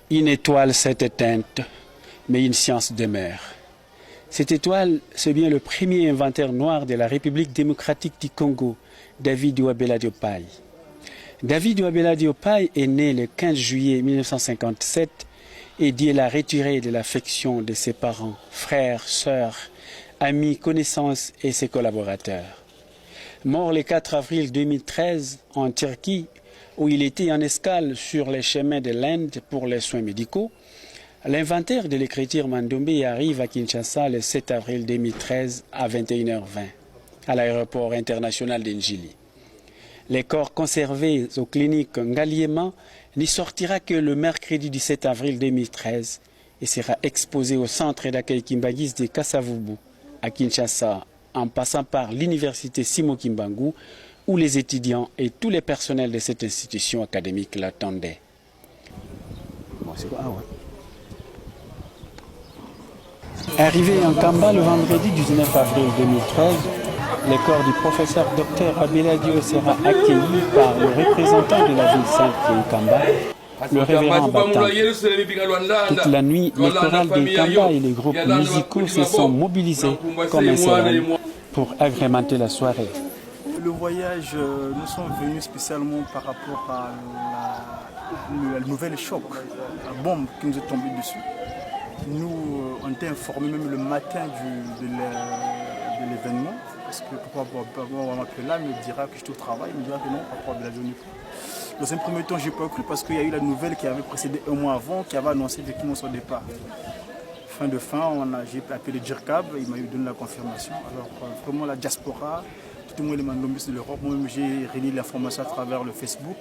Une étoile s'est éteinte, mais une science demeure. Cette étoile, c'est bien le premier inventaire noir de la République démocratique du Congo, David Wabela Diopaye. David Wabela Diopaye est né le 15 juillet 1957 et Dieu l'a retiré de l'affection de ses parents, frères, sœurs, amis, connaissances et ses collaborateurs. Mort le 4 avril 2013 en Turquie, où il était en escale sur les chemins de l'Inde pour les soins médicaux, l'inventaire de l'écriture Mandombe arrive à Kinshasa le 7 avril 2013 à 21h20 à l'aéroport international d'Njili. Les corps conservés aux cliniques Ngaliema n'y sortira que le mercredi 17 avril 2013 et sera exposé au centre d'accueil Kimbaguis de Kasavubu à Kinshasa en passant par l'université Simo Kimbangu où les étudiants et tous les personnels de cette institution académique l'attendaient. Bon, c'est quoi Ah ouais. Arrivé en Kamba le vendredi 19 avril 2013, le corps du professeur Dr Abeladio sera accueilli par le représentant de la ville sainte de Kamba, le révérend Batan. Toute la nuit, les chorales de Kamba et les groupes musicaux se sont mobilisés comme un seul homme pour agrémenter la soirée. Le voyage, nous sommes venus spécialement par rapport à la, nouvelle choc, la bombe qui nous est tombée dessus. Nous, on était informés même le matin du, de l'événement, parce que papa m'appelle là, me dira que j'étais au travail, il me dira que non, papa de la journée. Dans un premier temps, je n'ai pas cru parce qu'il y a eu la nouvelle qui avait précédé un mois avant, qui avait annoncé effectivement son départ. Fin de fin, j'ai appelé Djirkab, il m'a eu donné la confirmation. Alors vraiment la diaspora, tout le monde les mandombis de l'Europe, moi-même j'ai relayé l'information à travers le Facebook.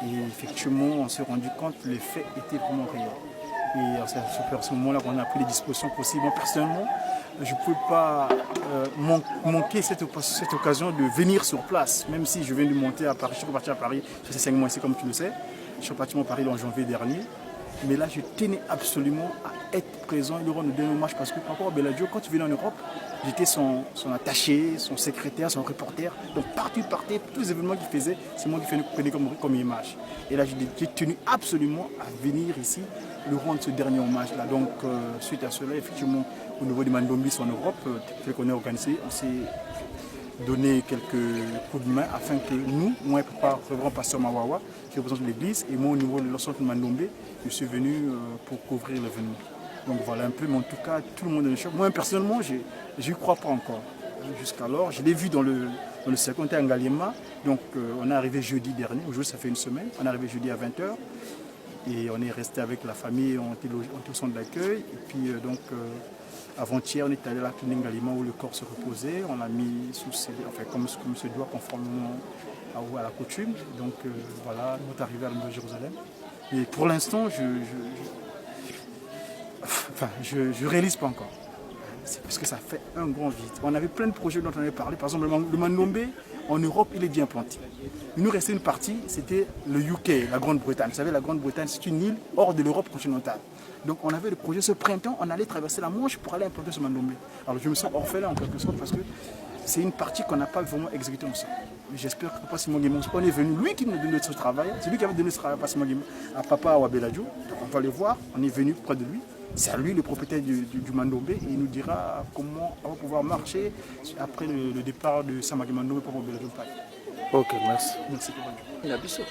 Et effectivement, on s'est rendu compte que les faits étaient vraiment réels. Et c'est à ce moment-là qu'on a pris les dispositions possibles. Moi, personnellement, je ne pouvais pas manquer cette occasion de venir sur place, même si je viens de monter à Paris. Je suis reparti à Paris, ça fait 5 mois ici, comme tu le sais. Je suis reparti à Paris en janvier dernier. Mais là, je tenais absolument à être présent et lui rendre le dernier hommage parce que par rapport à Bellagio, quand il venait en Europe, j'étais son, son, attaché, son secrétaire, son reporter. Donc partout, partout, tous les événements qu'il faisait, c'est moi qui prenais comme image. Et là, j'ai tenu absolument à venir ici lui rendre ce dernier hommage-là. Donc, suite à cela, effectivement, au niveau des Mandombis en Europe, tel qu'on est organisé, on s'est donné quelques coups de main afin que nous, moi, papa, révérend pasteur Mawawa, qui représente l'église, et moi, au niveau de l'ensemble de Mandombe, je suis venu pour couvrir l'événement. Donc voilà un peu, mais en tout cas, tout le monde est en choc. Moi, personnellement, je n'y crois pas encore. Jusqu'alors, je l'ai vu dans le, cercle, on était à Ngaliema, donc on est arrivé jeudi dernier, aujourd'hui ça fait une semaine, on est arrivé jeudi à 20h, et on est resté avec la famille, on était au centre d'accueil, et puis avant-hier, on est allé à la clinique Ngaliema où le corps se reposait, on l'a mis sous scellé, enfin comme se doit, conformément à la coutume. Donc voilà, nous sommes arrivés à la Jérusalem. Et pour l'instant, je ne réalise pas encore. C'est parce que ça fait un grand vide. On avait plein de projets dont on avait parlé. Par exemple, le Mandombe, en Europe, il est bien planté. Il nous restait une partie, c'était le UK, la Grande-Bretagne. Vous savez, la Grande-Bretagne, c'est une île hors de l'Europe continentale. Donc on avait le projet ce printemps, on allait traverser la Manche pour aller implanter ce Mandombe. Alors je me sens orphelin en quelque sorte parce que c'est une partie qu'on n'a pas vraiment exécutée ensemble. J'espère que Papa Simon Guimond, on est venu, lui qui nous donne ce travail, c'est lui qui avait donné ce travail à, Papa Simon Guimond, à Papa Wabeladio. Donc on va le voir, on est venu près de lui. C'est à lui le propriétaire du Mandombe et il nous dira comment on va pouvoir marcher après le départ de Samagi Mandombe pour Wabeladio. Ok, merci. Merci. Nabiso.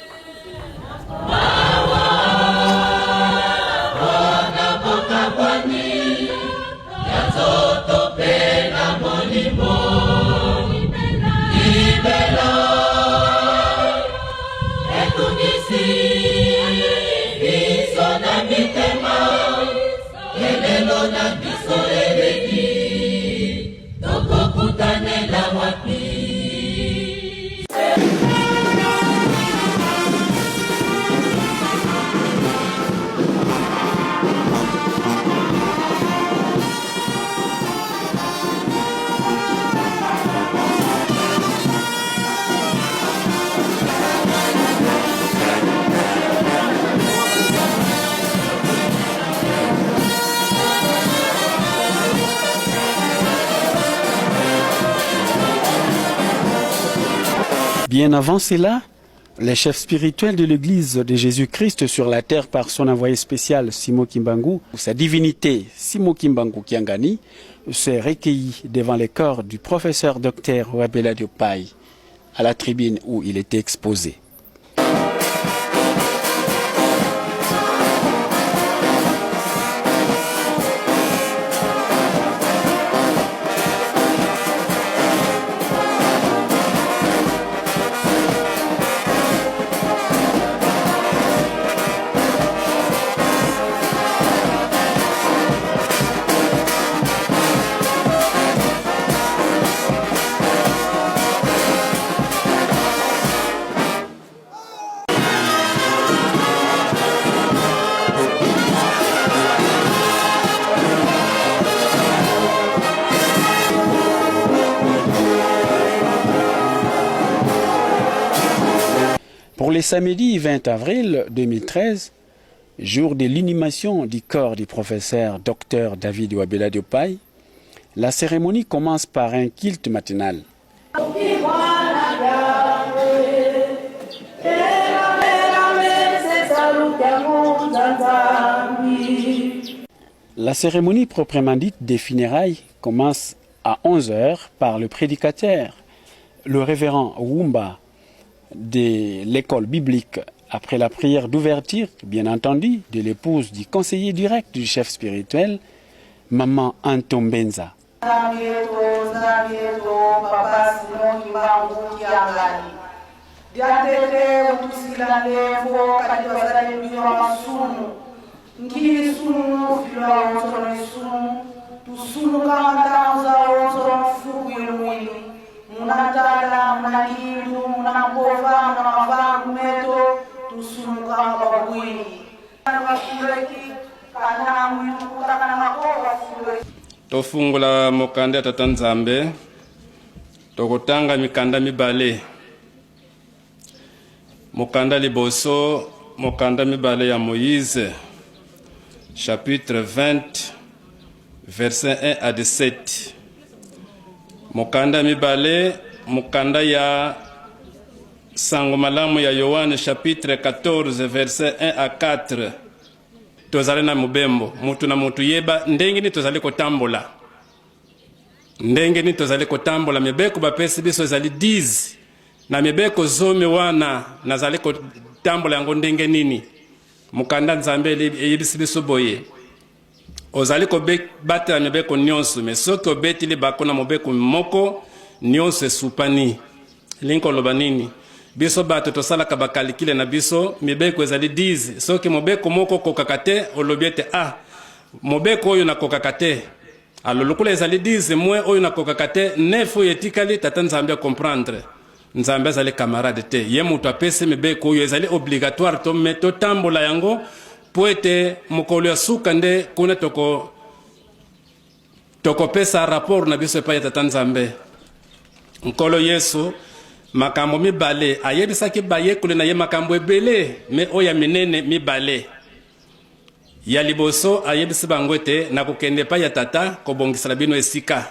Bien avant cela, les chefs spirituels de l'Église de Jésus-Christ sur la terre par son envoyé spécial Simon Kimbangu, sa divinité Simon Kimbangu Kiangani, s'est recueilli devant les corps du professeur docteur Wabella Diopaï à la tribune où il était exposé. Pour le samedi 20 avril 2013, jour de l'inhumation du corps du professeur Dr David Wabela Diopaï, la cérémonie commence par un culte matinal. La cérémonie proprement dite des funérailles commence à 11h par le prédicateur, le révérend Wumba de l'école biblique, après la prière d'ouverture, bien entendu, de l'épouse du conseiller direct du chef spirituel, Maman Antombenza. Tofungola mokanda ya tata Nzambe, tokotanga mikanda mibale. Mokanda liboso, mokanda mibale ya Moïse, chapitre 20, verset 1 à 17. Mokanda mibale, mokanda ya sango malamu ya Yohane, chapitre 14, verset 1 à 4. Tozali na mobembo, mutu na mutu yeba ndenge nini tozali kotambola, ndenge nini tozali kotambola. Mibeko bapesi biso ezali 10 na mibeko zomi wana, nazali kotambola yango ndenge nini? Mokanda Nzambe eyebisi biso boye: ozali kobatela mibeko nyonso, me soki obeti libako na mobeko moko, nyonso esupani. Elingi koloba nini? Biso bato tosalaka bakalikile na biso. Mibeko ezali 10. Soki mobeko moko okokaka te, olobi ete ah, mobeko oyo nakokaka te. Alo lokola ezali 10 mwe oyo nakokaka te, 9 oyo etikali, tata Nzambe acomprendre. Nzambe azali camarade te, ye moto apesi mibeko oyo ezali obligatoire to me totambola yango, mpo ete mokolo ya suka nde kuna toko tokopesa rapport na biso epai ya tata Nzambe. Nkolo Yesu makambo mibale ayebisaki bayekoli na ye, makambo ebele me oyo ya minene mibale. Ya liboso, ayebisi bango ete nakokende epai ya tata kobongisela bino esika.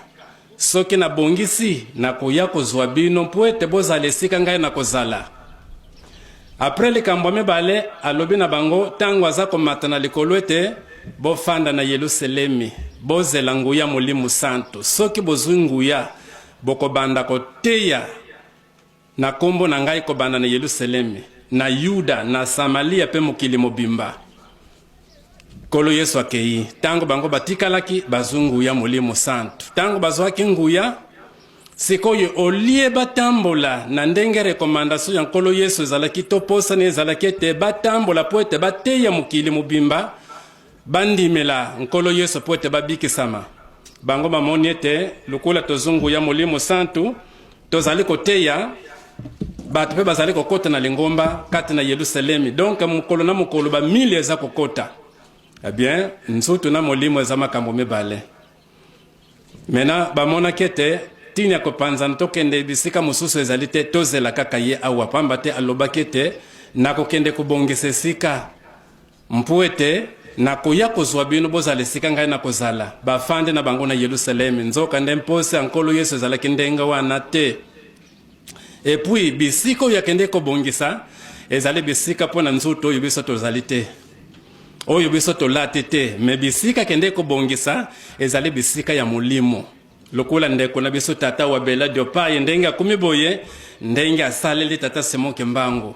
Soki nabongisi, nakoya kozwa bino mpo ete bozala esika ngai nakozala. Apres, likambo ya mibale alobi na bango ntango aza komata na likolo ete bofanda na Yelusalemi, bozela nguya Molimo Santo. Soki bozwi nguya, bokobanda koteya na nkombo na ngai, kobanda na Yelusalemi, na Yuda, na Samalia mpe mokili mobimba. Nkolo Yesu akei. Ntango bango batikalaki, bazwi nguya Molimo Santo. Ntango bazwaki nguya sikoyo, olie batambola na ndenge rekomandasio ya Nkolo Yesu ezalaki, to posani ezalaki ete batambola mpo ete bateya mokili mobimba. Bandimela Nkolo Yesu mpo ete babikisama. Bango bamoni ete lokola tozwi nguya Molimo Santu, tozali koteya bato mpe bazali kokota na lingomba kati na Yelusalemi. Donc mokolo na mokolo bamili eza kokota. Eh bien, nzoto na molimo eza makambo mibale. Maintenant bamonaki ete ntina ya kopanzana tokende bisika mosusu ezali te, tozela kaka ye awa, pamba te alobaki ete nakokende kobongisa esika mpo ete nakoya kozwa bino bozala esika ngai nakozala. Bafandi na bango na Yelusalemi. Nzokande mposa ya Nkolo Yesu ezalaki ndenge wana te. Et puis bisika oyo akende kobongisa ezali bisika mpo na nzoto oyo biso tozali te, oyo biso tolati te, me bisika akende kobongisa ezali bisika ya molimo. Lokola ndeko na biso tata wa Bela Diopaye ndenge akomi boye, ndenge asaleli tata Simon Kimbangu,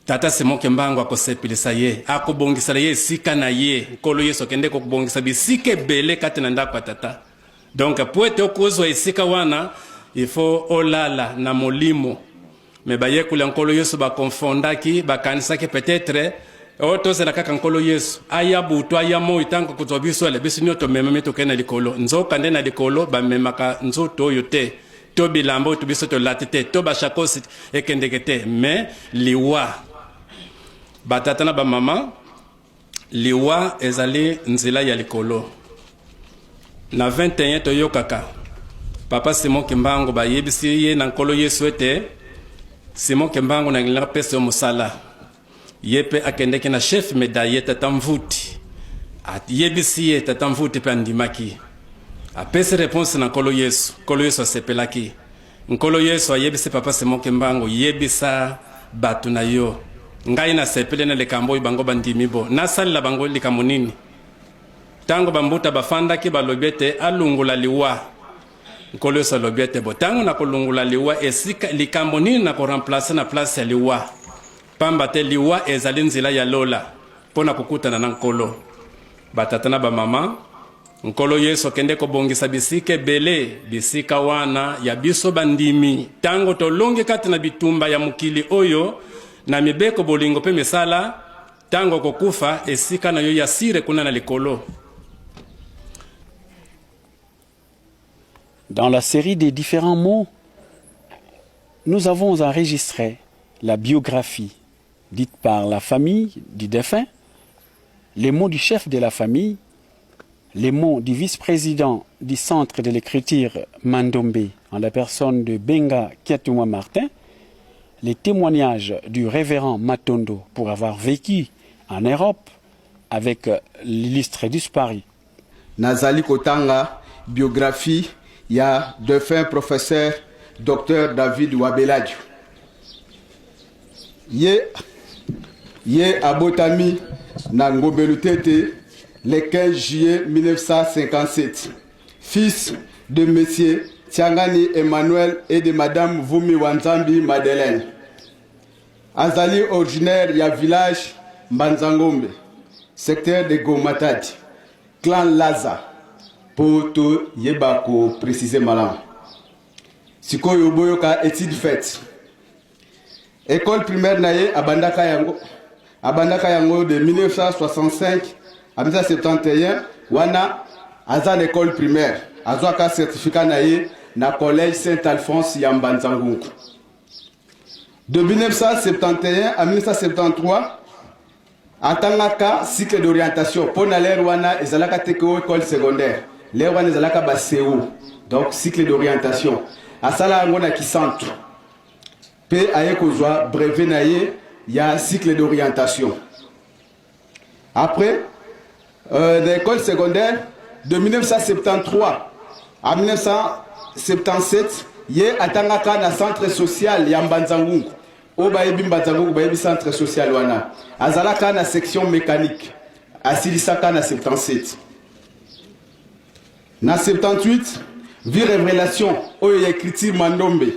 Tata Simon Kimbangu akosepelisa ye, akobongisela ye esika na ye. Nkolo Yesu akende kobongisa bisika ebele kati na ndako ya tata. Donc po ete okozwa esika wana, il faut olala na molimo. Me bayekoli ya Nkolo Yesu bakonfondaki, bakanisaki peut-être oyo tozela kaka Nkolo Yesu aya butu aya moi ntango kozwa biso ale biso nyonso tomemami tokende na likolo. Nzoka nde na likolo bamemaka nzoto oyo te, to bilamba oyo biso tolati te, to bashakosi ekendeke te, me liwa. Batata na bamama, liwa ezali nzela ya likolo. Na 21 toyokaka papa Simon Kimbangu bayebisi ye na Nkolo Yesu ete Simon Kimbangu nalingi apesa yo mosala. Ye mpe akendeki na chef medaille tata Mvuti, ayebisi ye, tata Mvuti mpe andimaki, apesi reponse na Nkolo Yesu. Nkolo Yesu asepelaki. Nkolo Yesu ayebisi papa Simon Kimbangu, yebisa bato na yo ngai nasepeli na likambo oyo bango bandimi, bo nasalela bango likambo nini? Ntango bambuta bafandaki balobi ete alungola liwa. Nkolo Yesu alobi ete bo ntango nakolongola liwa esika, likambo nini nakoremplace na place ya liwa? Pamba te liwa ezali nzela ya lola mpo na kokutana na Nkolo. Batata na bamama, Nkolo Yesu akende kobongisa bisika ebele, bisika wana ya biso bandimi ntango tolongi kati na bitumba ya mokili oyo na mibeko, bolingo mpe misala. Ntango okokufa, esika na yo ya sire kuna na likolo. Dans la série des différents mots, nous avons enregistré la biographie dite par la famille du défunt, les mots du chef de la famille, les mots du vice-président du centre de l'écriture Mandombe en la personne de Benga Kiatuma Martin, les témoignages du révérend Matondo pour avoir vécu en Europe avec l'illustre disparu. Nazali kotanga biographie ya defunt professeur Docteur David Wabeladio. Ye, ye abotami na Ngombe Lutete le 15 juillet 1957. Fils de monsieur Tiangani Emmanuel et de madame Vumi Wanzambi Madeleine. Azali originaire ya village Mbanzangombe, secteur de Gomatadi, clan Laza, po toyeba ko preciser malamu. Sikoyo boyoka etude faite. Ecole primaire na ye abandaka yango abandaka yango de 1965 à 1971, wana aza na école primaire, azwaka certificat na ye na collège Saint-Alphonse ya Mbanzangungu. De 1971 à 1973 atangaka cycle d'orientation mpo na l'heure wana ezalaka te ke école secondaire, l'heure wana ezalaka ba CO, donc cycle d'orientation asala yango na Kisantu mpe aye kozwa brevet na ye ya cycle d'orientation. Après na école secondaire de 1973 à 1977, ye atangaka na centre social ya Mbanzangungu. Oyo bayebi Mbanzangungu bayebi centre social wana. Azalaka na section mécanique, asilisaka na 77. Na 78, vie révélation oyo ya écriture Mandombe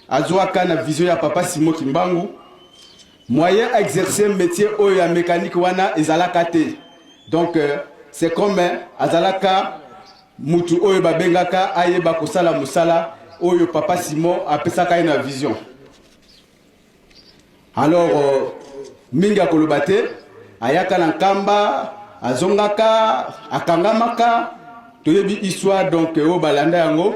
azwaka na vision ya papa Simon Kimbangu, moyen à exercer métier oyo ya mécanique wana ezalaka te. Donc c'est comme azalaka mutu oyo babengaka ayeba kosala mosala oyo papa Simon apesaka ye na vision. Alors mingi akoloba te, ayaka na Nkamba. Azongaka, akangamaka, toyebi histoire. Donc oyo balanda yango,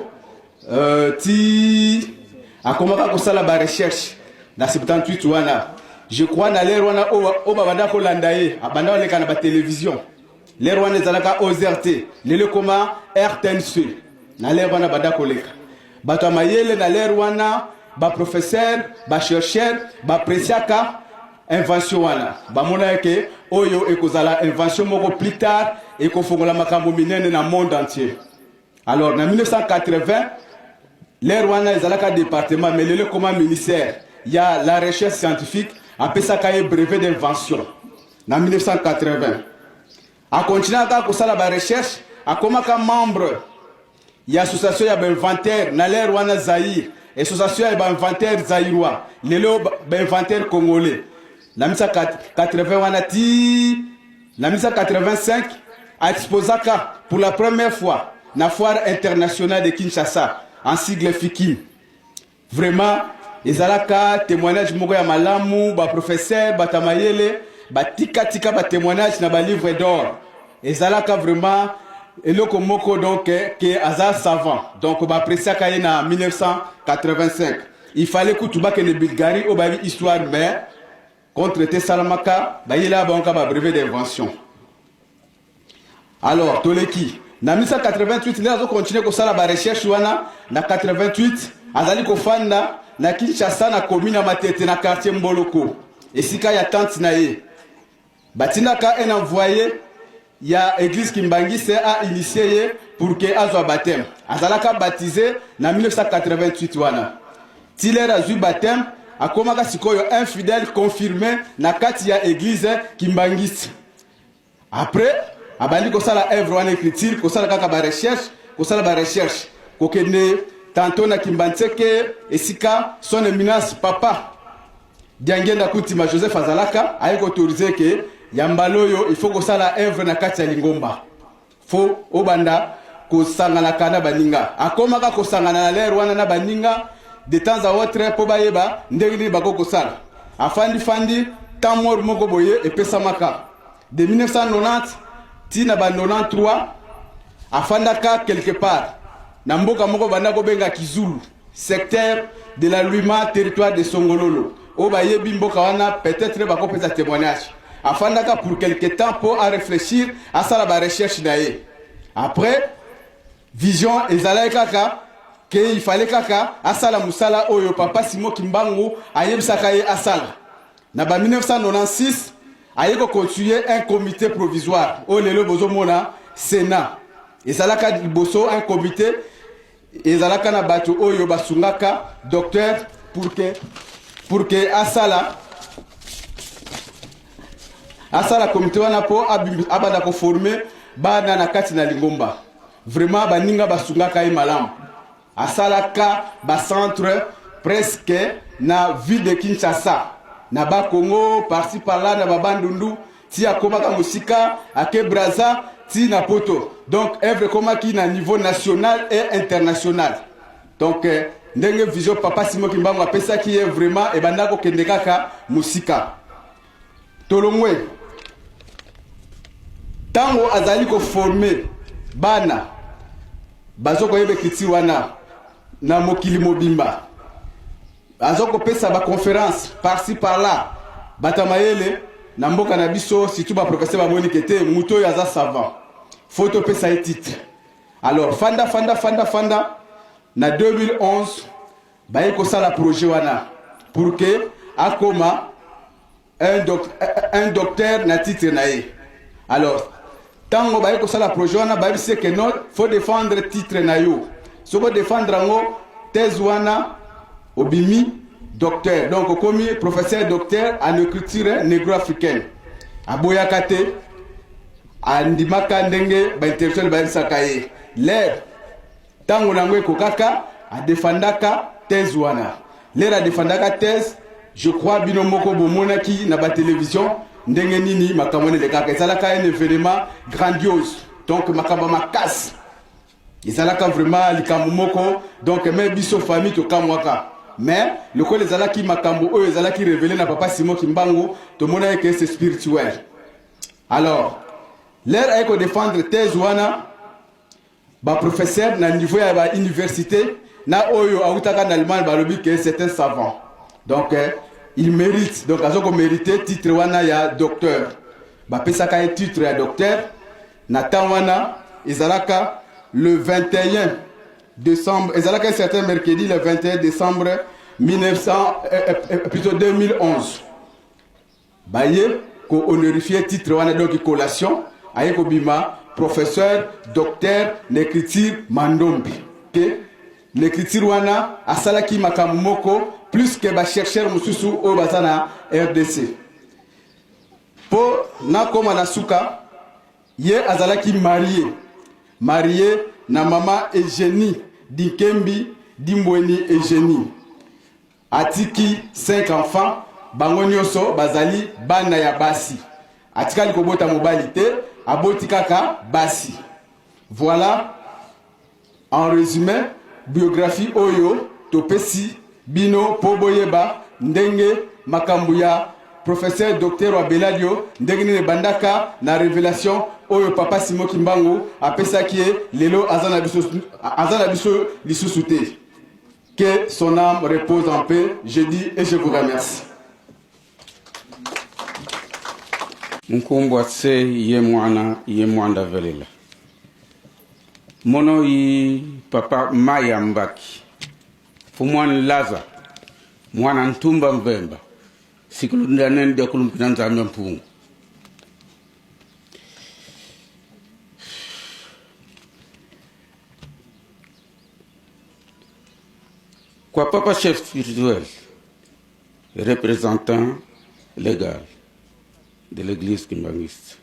ti akomaka kosala barecherche na 78 wana, je crois, na l'heure wana oyo babanda kolanda ye, abanda koleka na batelevizio. L'heure wana ezalaka OZRT, lelo ekoma RTNC. Na l'heure wana banda koleka bato ya mayele na l'heure wana, baprofesseur, bachercheur, baappréciaka invention wana. Bamona eke oyo ekozala invention moko plus tard ekofongola makambo minene na monde entier. Alors na 1980, l'heure wana ezalaka département, mais lelo ekoma ministère ya la Recherche scientifique, apesaka ye brevet d'invention na 1980. Akontinuaka kosala barecherche, akomaka membre ya association ya bainventaire na l'heure wana Zaire, association ya bainventaire zaïrois, lelo bainventaire congolais. Na 1980 wana ti na 1985, aexposaka pour la première fois na Foire internationale de Kinshasa, en sigle FIKIN. Vraiment ezalaka témoignage moko ya malamu. Baprofesseur, bato ya mayele batikatika batémoignage na balivre d'or. Ezalaka vraiment eloko moko donc ke aza savant. Donc baappréciaka ye na 1985. Il fallait kutu bakende Bulgarie oyo bayebi histoire, mais contre te esalamaka, bayela bango ka babrevet d'invention. Alors toleki na 1988, nde azokontinue kosala barecherche wana. Na 88, azali kofanda na Kinshasa, na commune ya Matete, na quartier Mboloko, esika ya tante na ye. Batindaka un envoyé ya église kimbangiste ainitie ye pour ke azwa baptême. Azalaka baptisé na 1988 wana. Ti l'heure azwi baptême, akomaka sikoyo un fidèle confirmé na kati ya église kimbangiste. Après abandi kosala œuvre wana, écriture, kosala kaka barecherche, kosala barecherche, kokende tantôt na Kimbanseke, esika son éminence papa Diangenda Kutima Joseph azalaka. Aye koautoriser ke ya mbala oyo il faut kosala œuvre na kati ya lingomba, faut obanda kosanganaka na baninga. Akomaka kosangana na l'heure wana na baninga de temps à autre mpo bayeba ndenge nini bako kosala. Afandi-fandi, temps mort moko boye epesamaka de 1990 ti na ba 93. Afandaka quelque part na mboka moko banda kobenga Kizulu, secteur de la Luima, territoire de Songololo. Oyo bayebi mboka wana peut-être bakopesa témoignage. Afandaka pour quelque temps mpo aréfléchir, asala barecherche na ye. Après, vision ezalaki kaka ke il fallait kaka asala mosala oyo papa Simon Kimbangu ayebisaka ye asala. Na ba 1996, aye koconstituer un comité provisoire oyo lelo bozomona Sénat. Ezalaka liboso un comité, ezalaka na bato oyo basungaka docteur pour que asala comité wana mpo abanda koformer bana na kati na lingomba. Vraiment baninga basungaka ye malamu. Asalaka bacentre presque na ville de Kinshasa, na Bakongo, par-ci par-là, na babandundu, ti akomaka mosika, ake Braza, ti na Poto. Donc œuvre ekomaki na niveau national et international. Donc ndenge vision papa Simon Kimbangu apesaki ye, vraiment ebanda kokende kaka mosika. Tolongwe. Ntango azali koformer bana, bazokoyeba ekiti wana na mokili mobimba, aza kopesa baconférence par-ci par-là. Bato ya mayele na mboka na biso, surtout baprofesseur, bamoni ke te, moto oyo aza savant, faut topesa ye titre. Alors fanda, fanda, fanda, fanda, na 2011 baye kosala projet wana pour ke akoma un docteur na titre na ye. Alors ntango baye kosala projet wana, bayebisi ke non, faut défendre titre na yo. Soki odéfendre yango, thèse wana, obimi docteur, donc okomi professeur docteur en écriture négro-africaine. Aboyaka te, andimaka ndenge baintellectuel bayebisaka ye. L'heure ntango nango ekokaka, adefandaka thèse wana. L'heure adefandaka thèse, je crois bino moko bomonaki na batelevizio ndenge nini makambo wana elekaka. Ezalaka un événement grandiose, donc makambo ya makasi ezalaka vraiment likambo moko. Donc me biso famille tokamwaka, mais lokola ezalaki makambo oyo ezalaki révélé na papa Simon Kimbangu, tomonaki ke c'est spirituel. Alors L'heure aye kodefendre thèse wana, baprofesseur na niveau ya bauniversité na oyo awutaka na Allemagne balobi que c'est un savant, donc il mérite, donc aza komérite titre wana ya docteur. Bapesaka ye titre ya docteur na temps wana, ezalaka le 21 décembre, ezalaka un certain mercredi, le 21 décembre 1900, plutôt 2011. Baye kohonorifier titre wana, donc collation aye kobima professeur docteur na écriture Mandombe. Ke l'écriture wana asalaki makambo moko plus ke bachercheur mosusu oyo baza na RDC. Mpo nakóma na suka, ye azalaki marié na mama Eugénie Dinkembi Dimbweni Eugénie. Atiki 5 enfants, bango nyonso bazali bana ya basi. Atikali kobota mobali te, aboti kaka basi. Voilà en résumé biographie oyo topesi bino mpo boyeba ndenge makambo ya professeur docteur wa Beladio, ndenge nini ebandaka na révélation oyo papa Simon Kimbangu apesaki ye. Lelo aza na biso lisusu te. Que son âme repose en paix, je dis, et je vous remercie. Nkumbwa se ye mwana ye mwanda velela mono yi papa Maya Mbaki fumwani Laza mwana Ntumba Mvemba sikulundaneni diakulumpina Nzambe mpungu. Kwa papa chef spirituel, représentant légal de l'église kimbanguiste,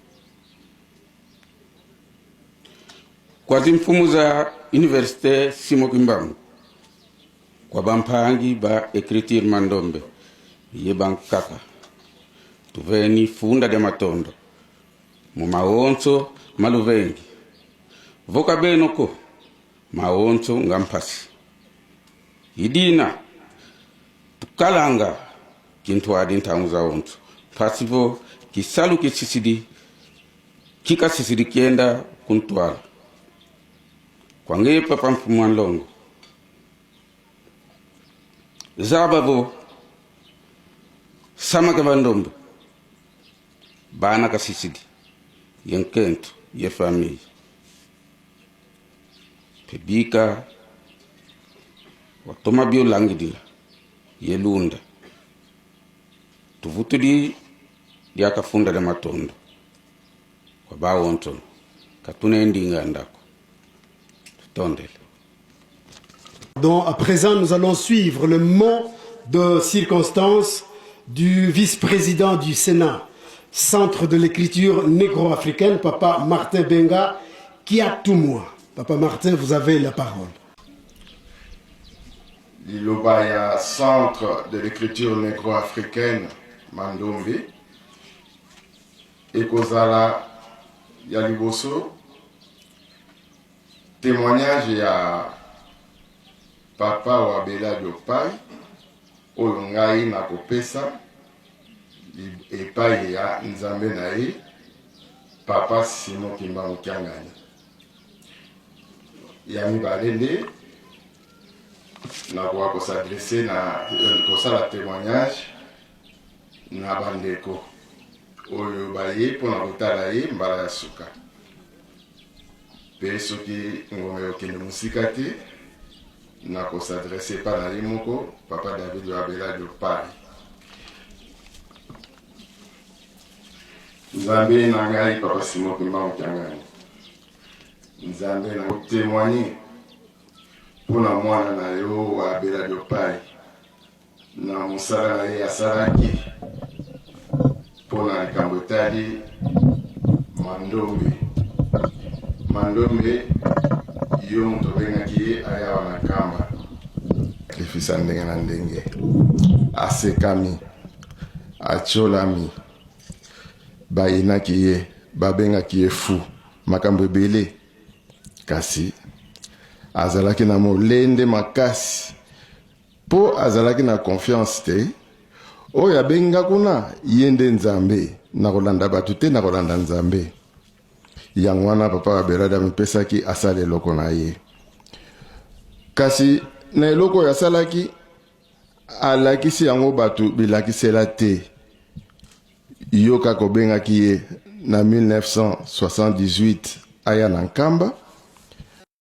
kwa zimfumu za université Simon Kimbangu, kwa bampangi ba écriture Mandombe ye bankaka tuveni funda de matondo mu maonso maluvengi voka benoko maonso ngampasi idina tukalanga kintwadi ntangu za onso mpasivo kisalu kisisidi kikasisidi kienda kuntwala kwange papa mfumu wa nlongo zaba vo samake bandombe bana kasisidi ye nkentu ye famille pebika watoma biolangidila ye lunda tuvutuli diakafunda de matondo kwa bawontono katuna endinga ndako tutondele. Donc, à présent, nous allons suivre le mot de circonstance du vice-président du Sénat, Centre de l'écriture négro-africaine, Papa Martin Benga, qui a tout moi. Papa Martin, vous avez la parole. Liloba ya Centre de l'écriture négro-africaine Mandombe ekozala ya liboso témoignage ya papa Wabela Diopai oyo ngai nakopesa epai ya Nzambe na ye papa Simon Kimbangu Kiangani. Ya mibale nde nakoka kos'adresser na kosala témoignage na bandeko oyo baye mpona kotala ye mbala ya suka. Mpe soki ngonga ekokende mosika te, na kos'adresser epai na ye moko papa David Wabela Diopai. Nzambe na ngai papa Simon Kimbangu Kiangani, Nzambe na kotémoigner mpona mwana na yo Wabela Diopai na mosala na ye asalaki mpona likambo etali Mandombe. Mandombe, yo moto obengaki ye ayawa na Nkamba, sacrifice ndenge na ndenge, asekami, atiolami, bayinaki ye, babengaki ye fou, makambo ebele, kasi azalaki na molende makasi mpo azalaki na confiance te. Oyo abenga kuna ye nde Nzambe, na kolanda bato te, na kolanda Nzambe. Yango wana papa Wabelado amipesaki asala eloko na ye. Kasi na eloko oyo asalaki, alakisi yango bato bilakisela te. Yo kaka obengaki ye na 1978 aya na Nkamba.